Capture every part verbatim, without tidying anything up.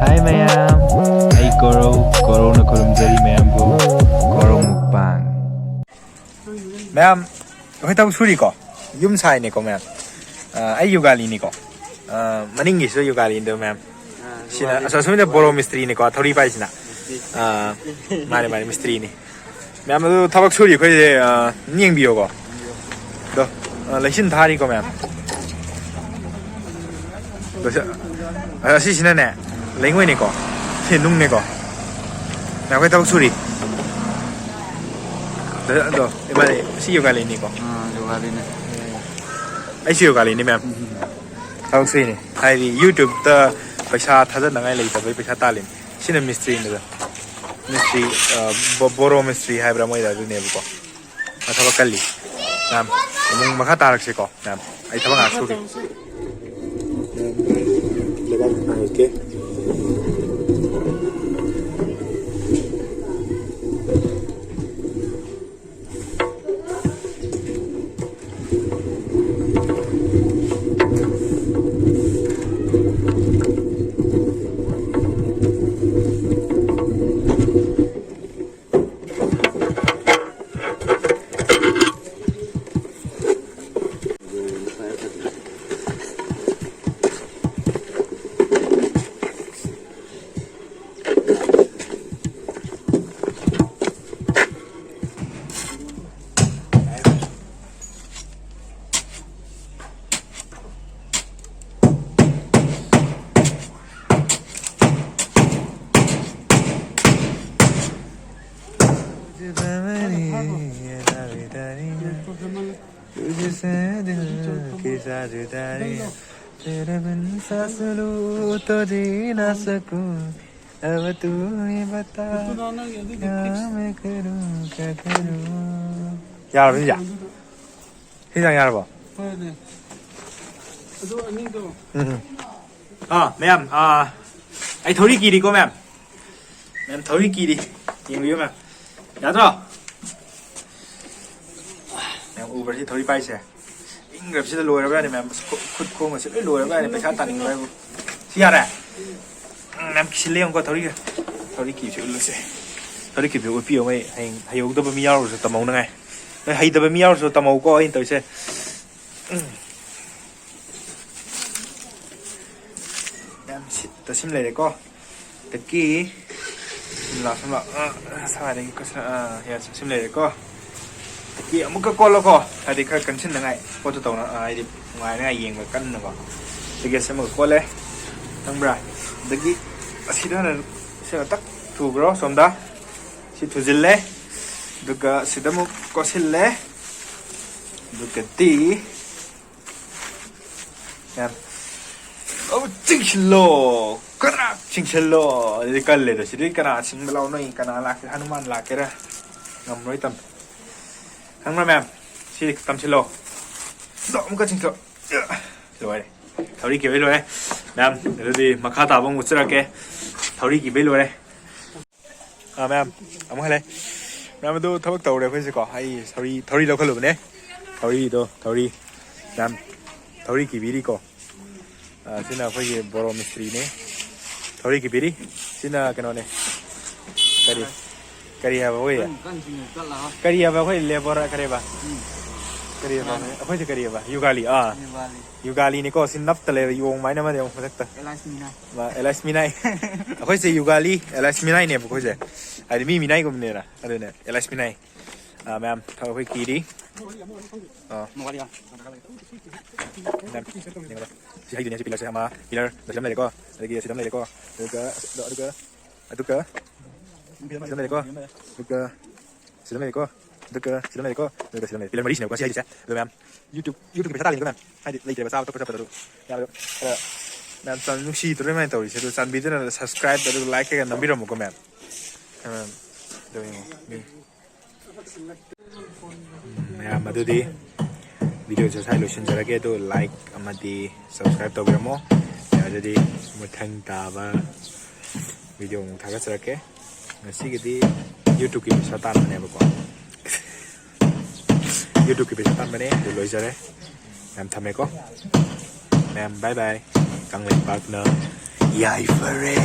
ꯍꯥꯏ ꯃꯌꯥꯝ, ꯑꯩ ꯒꯣꯔꯧ, ꯒꯣꯔꯧꯅ ꯈꯨꯔꯨꯝꯖꯔꯤ ꯃꯌꯥꯝꯕꯨ꯫ ꯒꯣꯔꯧ ꯃꯨꯛꯕꯥꯡ꯫ ꯃꯌꯥꯝ, ꯑꯩꯈꯣꯏ ꯊꯕꯛ ꯁꯨꯔꯤꯀꯣ, ꯌꯨꯝ ꯁꯥꯏꯅꯦꯀꯣ ꯃꯌꯥꯝ꯫ ꯑ, ꯑꯩ ꯌꯨꯒꯥꯂꯤꯅꯤꯀꯣ꯫ ꯑ, ꯃꯅꯤꯡꯒꯤꯁꯨ ꯌꯨꯒꯥꯂꯤꯅꯤꯗꯣ ꯃꯌꯥꯝ꯫ ꯁꯤꯅ, ꯑꯁ, ꯑꯁꯣꯝꯗ ꯕꯣꯔꯣ ꯃꯤꯁꯇ꯭ꯔꯤꯅꯤꯀꯣ, ꯊꯧꯔꯤ ꯄꯥꯏꯁꯤꯅ꯫ ꯑ, ꯃꯥꯅꯦ, ꯃꯥꯅꯦ, ꯃꯤꯁꯇ꯭ꯔꯤꯅꯤ꯫ ꯃꯌꯥꯝ ꯑꯗꯨ ꯊꯕꯛ ꯁꯨꯔꯤ ꯑꯩꯈꯣꯏꯁꯦ, ꯑ, ꯑꯗꯨꯝ ꯌꯦꯡꯕꯤꯌꯣꯀꯣ꯫ ꯑꯗꯣ, ꯑ, ꯂꯩꯆꯤꯟ ꯊꯥꯔꯤꯀꯣ ꯃꯌꯥꯝ꯫ ꯂꯣꯏꯁ-, ꯑ, ꯑꯁꯤꯁꯤꯅꯅꯦ, ꯂꯩꯉꯣꯏꯅꯤꯀꯣ꯫ ꯁꯤ ꯅꯨꯡꯅꯤꯀꯣ꯫ ꯃꯌꯥꯝ ꯑꯩꯈꯣꯏ ꯊꯕꯛ ꯁꯨꯔꯤ꯫ ꯑꯗꯣ, ꯑꯗꯣ, ꯏꯕꯥꯅꯤ ꯁꯤ ꯌꯣꯒꯥꯂꯤꯅꯤꯀꯣ꯫ ꯑꯥ, ꯌꯣꯒꯥꯂꯤꯅꯦ꯫ ꯑꯩꯁꯨ ꯌꯣꯒꯥꯂꯤꯅꯤ ꯃꯌꯥꯝ꯫ ꯊꯕꯛ ꯁꯨꯏꯅꯤ꯫ ꯍꯥꯏꯗꯤ YouTube-ꯇ ꯄꯩꯁꯥ ꯊꯥꯗꯅꯉꯥꯏ ꯂꯩꯇꯕꯩ ꯄꯩꯁꯥ ꯇꯥꯜꯂꯤꯅꯤ꯫ ꯁꯤꯅ ꯃꯤꯁꯇ꯭ꯔꯤꯅꯤꯗ꯫ ꯃꯤꯁꯇ꯭ꯔꯤ, ꯑ, ꯕꯣ-, ꯕꯣꯔꯣ ꯃꯤꯁꯇ꯭ꯔꯤ ꯍꯥꯏꯕ꯭ꯔꯥ ꯃꯣꯏꯗ ꯑꯗꯨꯅꯦꯕꯀꯣ꯫ ꯃꯥ ꯊꯕꯛ ꯀꯜꯂꯤ꯫ ꯃꯌꯥꯝ, ꯑꯃꯨꯛ ꯃꯈꯥ ꯇꯥꯔꯛꯁꯤꯀꯣ, ꯃꯌꯥꯝ꯫ ꯑꯩ ꯊꯕꯛ ꯉꯥꯏꯍꯥꯛ ꯁꯨꯒꯦ꯫ ꯂꯩꯕꯥꯛ ꯊꯥꯔꯛꯀꯦ꯫ तुझसे दिल की साझेदारी, तेरे बिन सांस लूं तो जी ना सकूं। अब तू ही बता, क्या मैं करूं, क्या करूं? ꯌꯥꯔꯕ ꯁꯤꯁꯦ? ꯁꯤꯁꯦ ꯌꯥꯔꯕꯣ? ꯍꯣꯏꯅꯦ꯫ ꯑꯗꯨ ꯑꯅꯤꯗꯣ꯫ ꯎꯝ, ꯎꯝ꯫ ꯑꯥ, ꯃꯌꯥꯝ, ꯑꯥ, ꯑꯩ ꯊꯧꯔꯤ ꯀꯤꯔꯤꯀꯣ, ꯃꯌꯥꯝ꯫ ꯃꯌꯥꯝ, ꯊꯧꯔꯤ ꯀꯤꯔꯤ꯫ ꯌꯦꯡꯕꯤꯌꯨ, ꯃꯌꯥꯝ꯫ ꯌꯥꯗ꯭ꯔꯣ? ꯃꯌꯥꯝ, ꯎꯕ꯭ꯔꯥ ꯁꯤ ꯊꯧꯔꯤ ꯄꯥꯏꯁꯦ? ꯏꯪꯈ꯭ꯔꯕꯁꯤꯗ ꯂꯣꯏꯔꯕ꯭ꯔꯥꯅꯦ, ꯃꯌꯥꯝ? ꯑꯁ, ꯈꯨ-, ꯈꯨꯠ ꯈꯣꯡꯒꯁꯦ ꯂꯣꯏ ꯂꯣꯏꯔꯕ꯭ꯔꯥꯅꯦ, ꯄꯩꯁꯥ ꯇꯥꯅꯤꯡꯕ ꯍꯥꯏꯕꯨ꯫ ꯁꯤ ꯌꯥꯔꯦ? ꯌꯥꯝ ꯀꯤꯁꯤꯜꯂꯦ ꯌꯦꯡꯉꯨꯀꯣ ꯊꯧꯔꯤꯒ꯫ ꯊꯧꯔꯤ ꯀꯤꯕꯁꯦ ꯎꯠꯂꯨꯁꯦ꯫ ꯊꯧꯔꯤ ꯀꯤꯕꯁꯦ ꯎꯠꯄꯤꯌꯣ꯫ ꯃꯣꯏ ꯍꯌꯦꯡ ꯍꯩꯍꯧꯗꯕ ꯃꯤ ꯌꯥꯎꯔꯁꯨ ꯇꯝꯍꯧꯅꯉꯥꯏ꯫ ꯅꯣꯏ ꯍꯩꯇꯕ ꯃꯤ ꯌꯥꯎꯔꯁꯨ ꯇꯝꯍꯧꯀꯣ ꯑꯩꯅ ꯇꯧꯔꯤꯁꯦ꯫ ꯎꯝ꯫ ꯌꯥꯝ ꯁꯤꯠꯇ ꯁꯤꯝ ꯂꯩꯔꯦꯀꯣ꯫ ꯑꯗꯒꯤ ꯁꯤꯝꯂꯥ, ꯁꯤꯝꯂꯥ, ꯑ, ꯁ꯭ꯋꯥꯏꯗꯒꯤ ꯀꯣꯏꯁꯤꯜꯂ-, ꯑ, ꯌꯥ, ꯁꯤꯝ ꯂꯩꯔꯦꯀꯣ꯫ ꯑꯗꯒꯤ ꯑꯃꯨꯛꯀ ꯀꯣꯜꯂꯣꯀꯣ, ꯍꯥꯏꯗꯤ ꯈꯔ ꯀꯟꯁꯤꯟꯅꯉꯥꯏ ꯄꯣꯠꯇꯣ ꯇꯧꯅ-, ꯑ, ꯍꯥꯏꯗꯤ ꯅꯨꯡꯉꯥꯏꯅꯉꯥꯏ ꯌꯦꯡꯕ ꯀꯟꯅꯕ꯫ ꯑꯗꯒꯤ ꯑꯁꯤ ꯑꯃꯨꯛꯀ ꯀꯣꯜꯂꯦ, ꯈꯪꯕ꯭ꯔꯥ? ꯑꯗꯒꯤ ꯑꯁꯤꯗ ꯍꯥꯟꯅ ꯁꯤ ꯇꯛ ꯊꯨꯈ꯭ꯔꯣ ꯁꯣꯝꯗ꯫ ꯁꯤ ꯊꯨꯖꯤꯜꯂꯦ꯫ ꯑꯗꯨꯒ ꯁꯤꯗ ꯑꯃꯨꯛ ꯀꯣꯠꯁꯤꯜꯂꯦ꯫ ꯑꯗꯨꯒꯗꯤ ꯌꯥꯝ ꯑꯃꯨꯛ ꯆꯤꯡꯁꯤꯜꯂꯣ꯫ ꯀꯅꯥ ꯆꯤꯡꯁꯤꯜꯂꯣ? ꯑꯗꯨꯗꯤ ꯀꯜꯂꯦꯗꯣ꯫ ꯁꯤꯗꯤ ꯀꯅꯥ ꯆꯤꯡꯕ ꯂꯥꯛꯑꯣ? ꯅꯣꯏ ꯀꯅꯥ ꯂꯥꯛꯀꯦꯔꯥ? ꯍꯅꯨꯃꯥꯟ ꯂꯥꯛꯀꯦꯔꯥ? ꯉꯝꯃꯔꯣꯏ ꯇꯝ-, ꯈꯪꯕ꯭ꯔꯥ ꯃꯌꯥꯝ? ꯁꯤ ꯇꯝꯁꯤꯜꯂꯣ꯫ ꯑꯗꯣ ꯑꯃꯨꯛꯀ ꯆꯤꯡꯁꯤꯜꯂꯣ꯫ ꯂꯣꯏꯔꯦ꯫ ꯊꯧꯔꯤ ꯀꯤꯕꯩ ꯂꯣꯏꯔꯦ꯫ ꯃꯌꯥꯝ, ꯑꯗꯨꯗꯤ ꯃꯈꯥ ꯇꯥꯕ ꯑꯃꯨꯛ ꯎꯠꯆꯔꯛꯀꯦ꯫ ꯊꯧꯔꯤ ꯀꯤꯕꯩ ꯂꯣꯏꯔꯦ꯫ ꯑꯥ, ꯃꯌꯥꯝ, ꯑꯃꯨꯛ ꯍꯜꯂꯦ꯫ ꯃꯌꯥꯝ ꯑꯗꯨ ꯊꯕꯛ ꯇꯧꯔꯦ ꯑꯩꯈꯣꯏꯁꯦꯀꯣ꯫ ꯑꯩ ꯊꯧꯔꯤ, ꯊꯧꯔꯤ ꯂꯧꯈꯠꯂꯨꯕꯅꯦ꯫ ꯊꯧꯔꯤꯗꯣ, ꯊꯧꯔꯤ꯫ ꯃꯌꯥꯝ, ꯊꯧꯔꯤ ꯀꯤꯕꯤꯔꯤꯀꯣ꯫ ꯑꯥ, ꯁꯤꯅ ꯑꯩꯈꯣꯏꯒꯤ ꯕꯣꯔꯣ ꯃꯤꯁꯇ꯭ꯔꯤꯅꯦ꯫ ꯊꯧꯔꯤ ꯀꯤꯕꯤꯔꯤ꯫ ꯁꯤꯅ ꯀꯩꯅꯣꯅꯦ꯫ ꯀꯔꯤ? ꯀꯔꯤ ꯍꯥꯏꯕ ꯑꯩꯈꯣꯏ? ꯀꯟ-, ꯀꯟ ꯆꯤꯡꯅ ꯆꯠꯂꯒ꯫ ꯀꯔꯤ ꯍꯥꯏꯕ ꯑꯩꯈꯣꯏ ꯂꯦꯕꯔ ꯀꯔꯤꯕ? ꯎꯝ꯫ ꯀꯔꯤ ꯍꯥꯏꯕ? ꯀꯅꯥꯅꯣ? ꯑꯩꯈꯣꯏꯁꯦ ꯀꯔꯤ ꯍꯥꯏꯕ? ꯌꯨꯒꯥꯂꯤ꯫ ꯑꯥ꯫ ꯌꯨꯒꯥꯂꯤ꯫ ꯌꯨꯒꯥꯂꯤꯅꯤꯀꯣ꯫ ꯁꯤ ꯅꯞꯇ ꯂꯩꯕ ꯌꯣꯡ ꯃꯥꯏꯅ ꯑꯃ ꯌꯦꯡꯉꯨ ꯃꯊꯛꯇ꯫ ꯑꯦꯂꯥꯏꯁ ꯃꯤꯅꯥꯏ꯫ ꯃꯥ, ꯑꯦꯂꯥꯏꯁ ꯃꯤꯅꯥꯏ꯫ ꯑꯩꯈꯣꯏꯁꯦ ꯌꯨꯒꯥꯂꯤ, ꯑꯦꯂꯥꯏꯁ ꯃꯤꯅꯥꯏꯅꯦꯕ ꯑꯩꯈꯣꯏꯁꯦ꯫ ꯍꯥꯏꯗꯤ ꯃꯤ ꯃꯤꯅꯥꯏꯒꯨꯝꯕꯅꯦꯅ꯫ ꯑꯗꯨꯅꯦ, ꯑꯦꯂꯥꯏꯁ ꯃꯤꯅꯥꯏ꯫ ꯑꯥ, ꯃꯌꯥꯝ, ꯊꯕꯛ ꯑꯩꯈꯣꯏ ꯀꯤꯔꯤ꯫ ꯑꯥ꯫ ꯃꯣꯕꯥꯏꯜ ꯌꯥ꯫ ꯃꯌꯥꯝ, ꯌꯦꯡꯉꯣ꯫ ꯁꯤ ꯍꯩꯗꯨꯅꯦ, ꯁꯤ ꯄꯤꯂꯔꯁꯦ ꯑꯃ, ꯄꯤꯂꯔ ꯑꯁꯤꯗ ꯑꯃ ꯂꯩꯔꯦꯀꯣ꯫ ꯑꯗꯒꯤ ꯑꯁꯤꯗ ꯑꯃ ꯂꯩꯔꯦꯀꯣ꯫ ꯑꯗꯨꯒ, ꯑꯗꯨꯒ, ꯑꯗꯨꯒ, ꯁꯤꯗ ꯑꯃ ꯂꯩꯔꯦꯀꯣ꯫ ꯑꯗꯨꯒ, ꯁꯤꯗ ꯂꯩꯔꯦꯀꯣ, ꯑꯗꯨꯒ ꯁꯤꯗ ꯂꯩꯔꯦꯀꯣ, ꯑꯗꯨꯒ ꯁꯤꯗ ꯂꯩꯔꯦ꯫ ꯄꯤꯂꯔ ꯃꯔꯤꯁꯤꯅꯦꯕꯀꯣ ꯁꯤ ꯍꯥꯏꯔꯤꯁꯦ꯫ ꯑꯗꯣ ꯃꯌꯥꯝ, YouTube, YouTubeꯀꯤ ꯄꯩꯁꯥ ꯇꯥꯜꯂꯤꯅꯤꯀꯣ ꯃꯌꯥꯝ꯫ ꯍꯥꯏꯗꯤ ꯂꯩꯇ꯭ꯔꯦꯕ ꯆꯥꯕ ꯊꯛꯄ ꯆꯠꯄꯗ ꯑꯗꯨ ꯌꯥꯔꯣꯏ꯫ ꯈꯔ ꯃꯌꯥꯝ ꯆꯥ-, ꯅꯨꯡꯁꯤꯗ꯭ꯔꯣ ꯃꯌꯥꯝ ꯇꯧꯔꯤꯁꯦ? ꯑꯗꯨ ꯆꯥꯟꯕꯤꯗꯨꯅ subscribe ꯑꯗꯨꯒ like ꯀꯩꯀꯥ ꯅꯝꯕꯤꯔꯝꯃꯨꯀꯣ ꯃꯌꯥꯝ꯫ ꯑ, ꯑꯗꯨ ꯌꯦꯡꯉꯣ, ꯃꯤ꯫ ꯃꯌꯥꯝ ꯑꯗꯨꯗꯤ videoꯁꯦ ꯁ꯭ꯋꯥꯏ ꯂꯣꯏꯁꯤꯟꯖꯔꯒꯦ꯫ ꯑꯗꯨ like ꯑꯃꯗꯤ subscribe ꯇꯧꯕꯤꯔꯝꯃꯣ꯫ ꯑꯗꯨꯗꯤ ꯃꯊꯪ ꯇꯥꯕ video ꯑꯃꯨꯛ ꯊꯥꯒꯠꯆꯔꯛꯀꯦ꯫ ꯉꯁꯤꯒꯤꯗꯤ YouTubeꯀꯤ ꯄꯩꯁꯥ ꯇꯥꯟꯕꯅꯦꯕꯀꯣ꯫ YouTubeꯀꯤ ꯄꯩꯁꯥ ꯇꯥꯟꯕꯅꯦ꯫ ꯑꯗꯨ ꯂꯣꯏꯖꯔꯦ꯫ ꯃꯌꯥꯝ ꯊꯝꯃꯦꯀꯣ꯫ ꯃꯌꯥꯝ bye bye꯫ ꯀꯪꯂꯩꯄꯥꯛꯅ ꯌꯥꯏꯐꯔꯦ꯫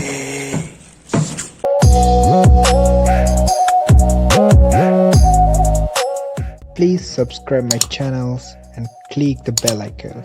Please subscribe my channels and click the bell icon.